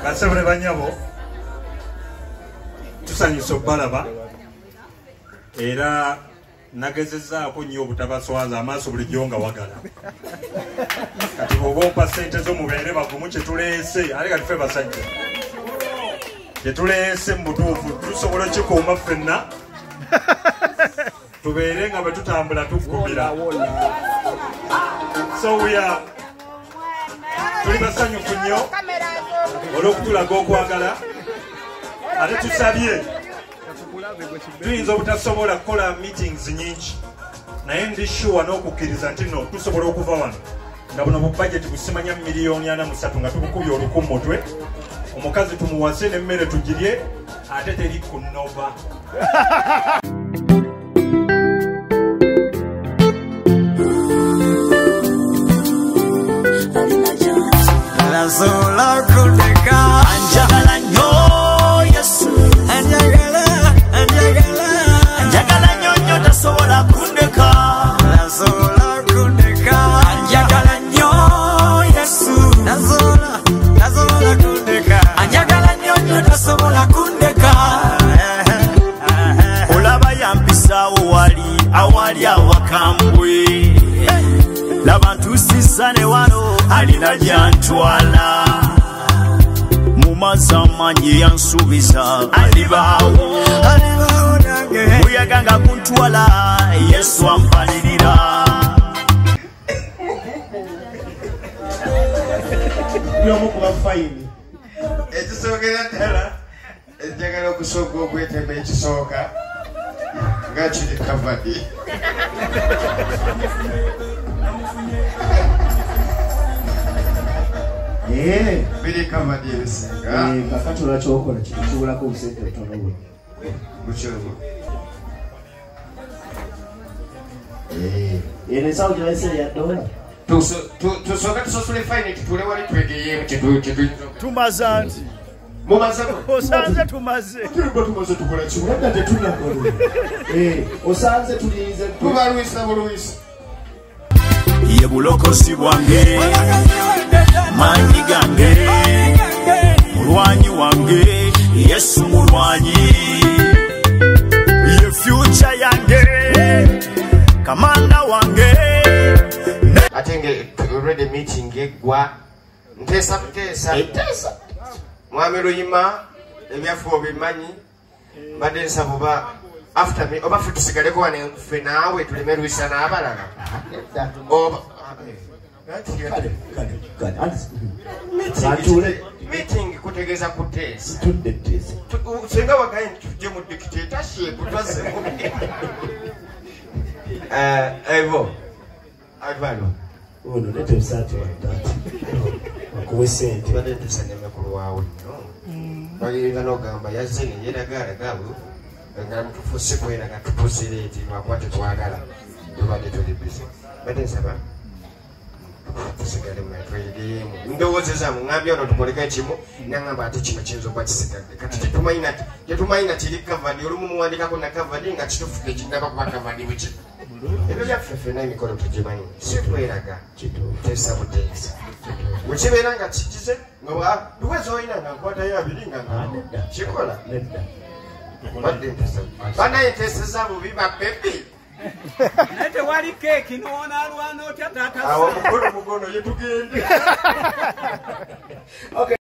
Basabule banyabo tusanyusa obbalaba era nagezezaako nnyo obutabaswaza amaaso bulijjo nga wagala. Kati bw'oba ompa ssente zo mubeere bagumu kye tuleese, ate kati ffe basajja kye tuleese mu butuufu tusobola okikuuma ffenna tubeere nga bwe tutambula tuggumira. So we are tuli basanyufu nnyo olw'okutulaga okwagala, ate tusabye tuyinza obutasobola kukola meetings nyingi, naye ndi sure n'okukkiriza nti no tusobola okuva wano nga buno bu budget busimanya 43 miliyoni nga tubukubye oluku mutwe, omukazi tumuwase n'emmere tugirye ate teri kunoba. Anjagala nnyo Yesu, anjagala, anjagala, anjagala nnyo nnyo tasobola kundeka, tasobola kundeka. Anjagala nnyo Yesu, tasobola, tasobola kundeka. Anjagala nnyo nnyo tasobola kundeka. Olaba yampisaawo wali awali awakambwe, laba ntuusizza ne wano alina gy'antwala. Mumazi amanyi yansuubiza alibaawo, muyaga nga guntwala Yesu ampalirira. Byomukuba fayini ekisookera ddala njagala okusooka okwetema ekisooka nga kiri kavadi. Biri kavadi ebisinga. Kakati olwakyokola kino kiwulako obusente butono buno. Bukirumu. Eno ensawo gye bayise ya dola. Tusooke tusasule fayini tutuule wali twegeyeemu kyetuyinza. Tumaze anti. Mumaze osanze tumaze. Tuliba tumaze tukola ki? Nedda tetunnakola. Osanze tulinze tubalwisa bulwisa. Ye bulokozi bwange, maanyi gange, mulwanyi wange, Yesu mulwanyi. Ye future yange, kamanda wange. Ate nga already meeting eggwa nteesa buteesa. Nteesa. Mwami Luyima ebyaffe obimanyi, mbadde nsaba oba after me oba ffe tusigaleko wano ffe naawe tuleme lwisa n'abalala. Oba meeting kutegeeza kuteesa. Tudde tuteese. Singa wagaye nti tujje mu dictatorship twazze. Evo Ivano ono leeta ebisaati wano taata akuwe ssente. Mbadde nteesa ne mukulu waawe nnyo. Bagenda n'ogamba yazze ne yeeragaalaga nga mutuufu si kweraga tutuusireeti lwakuba tetwagala tubadde tuli busy. Mbadde nsaba tusigale mwe twegeyeemu ndowoozezaamu ŋŋambye ono tukoleko ekimu naŋŋamba ate kino kiyinza okuba kisigadde. Kati tetumanyi na kiri kavadi, olumu muwandikako na kavadi nga kituufu tekinnaba kuba kavadi bweki. Ebyo byaffe ffenna emikolo tugimanyi, si tweraga teesa buteesa. Bwe kibeera nga kikize nga luwezi olina nga nkwatayo abiri nga kikola. Badde nteesa bannaye nteeseza bubi babebi. Naye tewali keeki n'onaalwana otya taata. Awo mukolo mugono ye tugende. Okay.